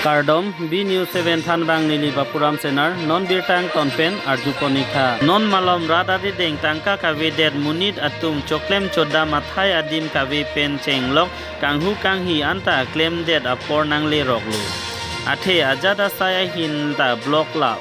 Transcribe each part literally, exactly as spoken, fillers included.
Kardom, B News seven thanbang neli Bapuram Senar, non birta angton pen arjupon ik tha. Non malom rat arideng tangka kavedet monit atum choklem chodam athai adim kave pen chenglok kanghu kanghi anta klemdet apor nangleroklo. Athe ajat asai ahin ta block lap.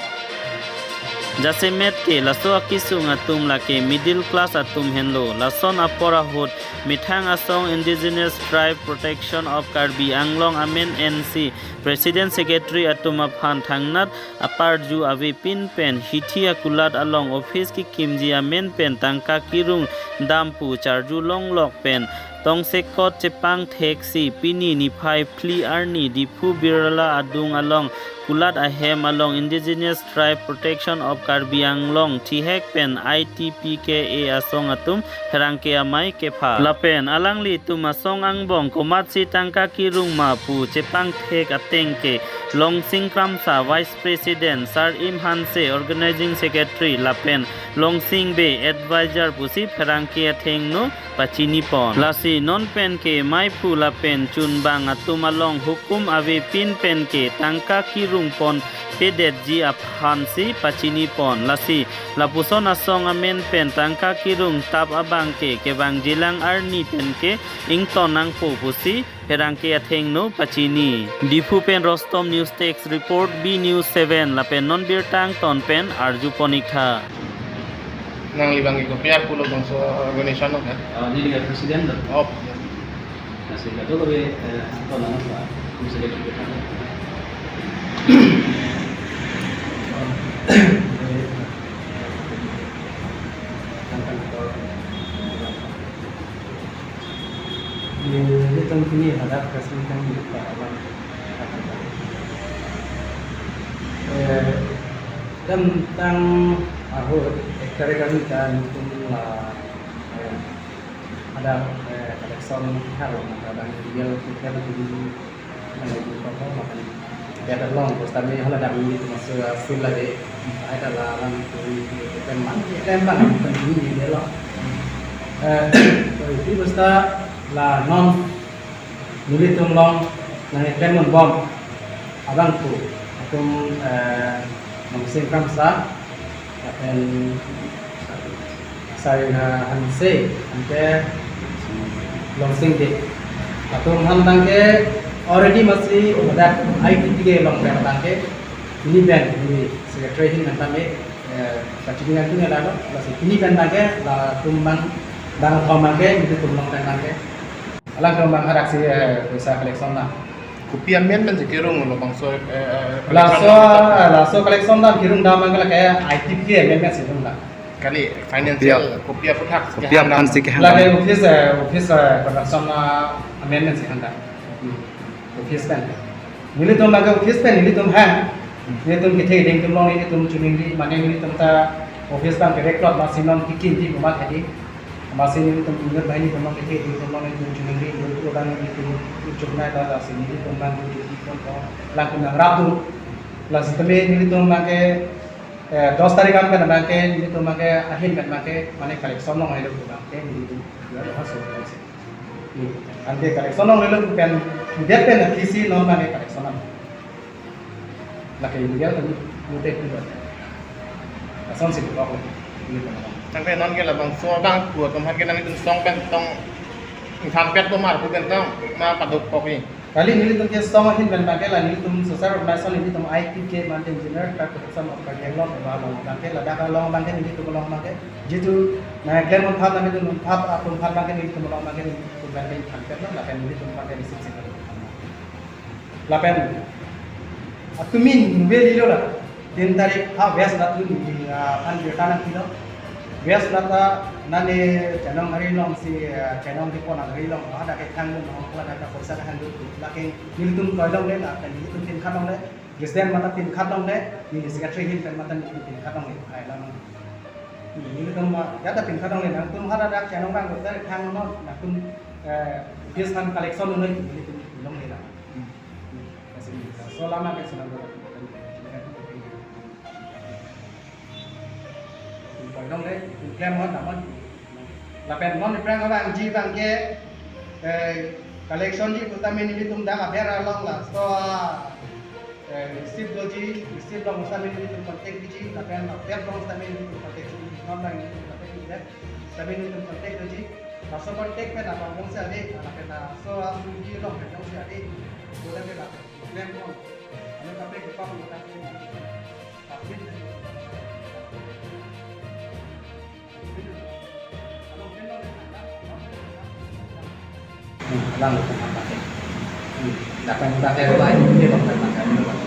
Jasemet ke laso akesung atum lake middle class atum henlo. Lason apor ahut methang asong Indigenous Tribe Protection of Karbi Anglong amen N C President Secretary atum aphan thangnat aparju avepin pen hithi akulat along office kekimji amen pen tangka kerung dam pu charju longlok pen tongsekot chepangthek si pini niphai phli arni Diphu Birla adung along kulat ahem along Indigenous Tribe Protection of Karbi Anglong thihek pen I T P K A asong atum pherangke amei kepha. Lapen alanglitum asong angbong komatsi tangka kerung ma pu chepangthek ateng ke Longsing Kramsa Vice President, Sar Im Hanse Organizing Secretary lapen Longsing Bey Advisor pusi pherangke athengno pachinipon. Lasi non pen ke maiphu lapen chunbang atum along hukum avepin pen ke tangka kerungpon pedetji aphansi pachinipon. Lasi lapuson asong amen pen tangka kerung tap abang ke kevangjilang arni pen ke ington nangpo pusi pherangke athengno pachini. Diphu pen Rostom News Desk Report, B News seven, lapen non birta angton pen arjupon ik tha. Nangli bang iko P R pulo bangso organization lo kan? Ah, neli ke president lo. Oh. Nasi kado kami, eh, angton nang apa? Kami secretary kita. Nelitum pini hadak press meet kami buka abang. Eh, dam tang ahut ek tarik kami ta nelitum la, eh, hadak, eh, collection har mata dang tinggal kita begini. Nang itu kok makan. Dia terlong, terus kami hala dang nelitum masuk hasil lagi. Ada la alam turi itu teman, teman penting dia lo. Eh, itu basta la non nelitum along nangklemdun bom abang pu atum, eh, Longsing Kramsa lapen Sar Im Hanse, anke Longsing Bey. Atum aphan tangke already masi hadak I T P K A along pen tangke neli pen neli secretary ahin pen tame, eh, kachini nangtung lalo, lasi neli pen tangke latum bang dang thom tangke nelitum along pen tangke. Alang ke bang hadak si, eh, poisa collection na. Kopi amen pen si kerung lo bangso, eh, eh, collection Laso, na. Laso collection dam kerung dam abang ke lake I T P K A amen pen si kerung dam. Kali financial, kopi aphuthak si kopi kehang aphan dam. Si kehang lake dam. Office, eh, office, eh, production na amen pen si hang dam. Hmm. Office pen. Nelitum lake office pen nelitum hang. Hmm. Nelitum kethe ding tum long nelitum chuningri, mane nelitum ta office bang ke record ma sinon kikin di kumat hadi. Masi nelitum unit banghini tum long kethe ding tum long nelitum chuningri, nelitum udan nelitum chuknai ta, lasi nelitum bang duty pon ko lang tum nangrap tu. Lasi tame nelitum bang ke, eh, dos tarik an pen bang ke, nelitum bang ke ahin pen bang ke, mane collection long helo bang ke, nelitum ya ha so si. Hmm. Anke collection long helo pen, dia pen P C non bang ke collection long. Lake illegal kami, mutek tu. Lason si kok. Ini kan. Sampai non ke labangso bang, dua teman ke nang itu song bang tong, sampai tu mar, bukan tong, ma paduk kok ni. Kali nelitum ke song ahin pen bang ke la nelitum social organization nelitum I T K A mante Indigenous Tribe Protection of Karbi Anglong ba long bang ke ladak long bang ke nelitum long bang ke. Jitu nangklemdun phat nelitum phat atum phat bang ke nelitum long bang ke nelitum bang ke than pen la pen nelitum bang ke receive si. Lapen atumi nubel ilo la tin tarik ha West Nata tun, ah, an birta nangpilo. West Nata nane Chenong ari along si, ah, Chenong Diphu nang ari along, ah, dak kethang dun, ah, dak poisa kethang dun, lake nelitum koidong le, lapen nelitum pinkhat longle, president mata pinkhat longle, neli secretary ahin pen mata nelitum pinkhat longle, ai lam. Nelitum ma, ya ta pinkhat longle, nangtum ha dak Chenong bang, dak kethang non, nangtum, eh, bis han collection noi, nelitum longle la. Kasi so lama ke senang. Pardon deh, klaim hot namun. Lapen non iprang abang ji bang ke, eh, collection ji kutami nelitum dak aber along la. So, ah, Eh, receive doji, receive long sitame nelitum contact doji, lapen la-pen long sitame nelitum contact doji, non lang nelitum contact doji, sitame nelitum contact doji, laso contact pen abang jongsi ave, lapen laso asuji long pen jongsi ave, bola ke lapen, claim on, anu kaprek ke pang, Alang lo tentang pakai. Hmm, dapat pakai rumah ini, dia dapat pakai rumah.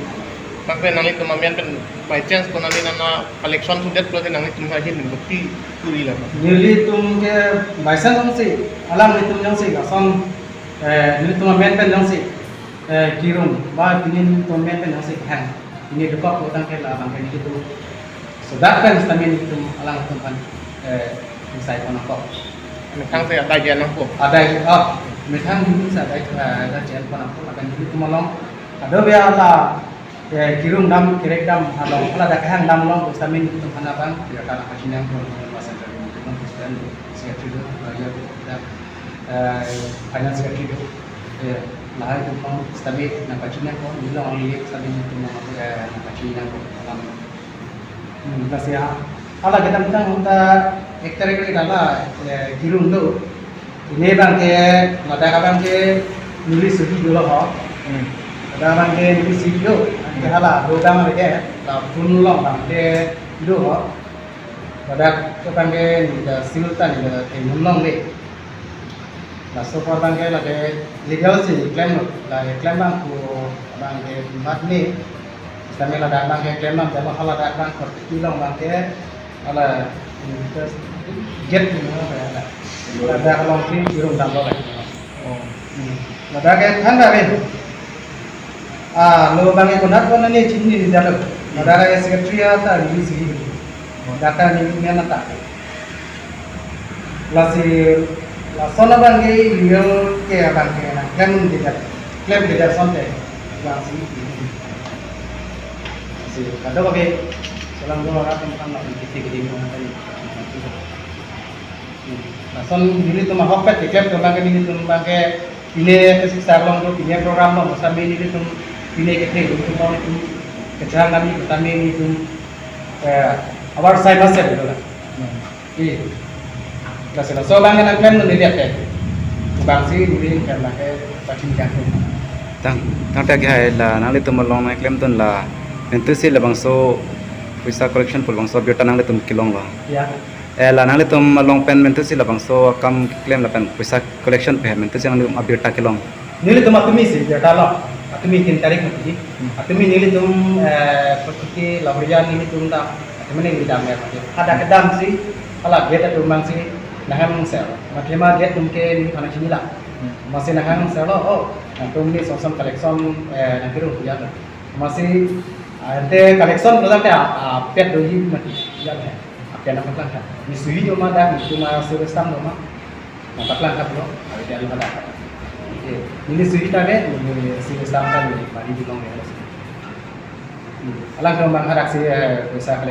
Tapi nanglitum amen pen by chance ko nangli nana collection sudah, berarti nanglitum saja nih bukti turi lah, Pak. Nelitum ke by chance jongsi, alanglitum jongsi, lason, eh, nelitum amen pen jongsi, eh, kirung, ba pini nelitum amen pen jongsi kehang. Pini dokok lo tangke labang ke nelitum. So that pen sitame nelitum alangtum aphan, eh, isai pon nangkok. Methang si adai jen nangkok. Adai, oh, methang nelitum si adai, eh, adai jen pon nangkok, lapen nelitum along. Kadokave la, eh, kirung dam, kerek dam, along, la dak kehang dam along, sitame nelitum aphan abang, ya kan apa sih yang pon, pon pasal dari nelitum, president, secretary, eh, ya, eh, finance secretary, ya, lahai atum aphan sitame nangpachini nangkok, neli along neli sitame nelitum, eh, nangpachini nangkok, alam. Hmm, lasi ha. Hala kedamtang ta ek tarik ri hala, eh, kirung do. Pine abang ke, ladak abang ke neli suhi dolo ho. Hmm. Ladak abang ke neli suhi do. Ke hala do abang ke, la phone along abang ke do ho. Ladak abang ke neli ta sil ta neli ta theklong longle. Laso apor abang ke lake legal si claim lo, la claim abang pu abang ke mat ni. Sitame ladak abang ke claim abang, jalo hala dak abang kot ilong abang ke, hala, hmm, terus gate ni, hala, hala. Ladak along si kirung dam lo, la. Oh. Hmm. Ladak ke than da ave. Ah, lo abang ke konat konat ni chinine jalo. Ladak ke secretary ta ni si. Data ni mena ta. Lasi, lason abang ke email ke abang ke na claim tidak, claim tidak sonte. Lasi, lasi, kadokave, selang dua orang tentang apa, kita gini mana tadi. Lason nelitum ahokpet ke claim ke abang ke nelitum abang ke pine ke siksa along do, pine program along, sitame nelitum pine ke nelitum along nelitum kecil kami, sitame nelitum, eh, our side must have, gitu lah. Hmm. Iya. Laso, laso abang ke nangklem nelitum ate. Abang si nelitum abang ke pachini jangkung. Tang, tangte agi hai la nanglitum along nangklemdun la, mentu si labangso poisa collection pu labangso abirta nanglitum kelong lo. Ya. Eh, la nanglitum along pen mentu si labangso akam keklem lapen poisa collection pen mentu si nanglitum abirta kelong. Nelitum atumi si abirta lo. Atumi tin tarik mati. Atumi nelitum, eh, seperti labrian nelitum ta. Atumi neli dam ya mati. Ada kedam si, hala gate atum abang si, naham sel. Mati ma gate atum ke neli thana sini la. Amatsi nahang sel lo, oh, nangtum ni soson collection, eh, nangkirung ya. Amatsi, ah, ante collection lo tangte, ah, ah, pet doji mati ya. Apian nangpaklang kan. Ni suhi do ma dak, ni cuma service tam do ma. Nangpaklang kan lo, apian nangpaklang kan. Oke. Ni suhi ta ke, ni service tam kan, ni mari di long ya. Hmm. Alang ke abang hadak si, eh, poisa collection.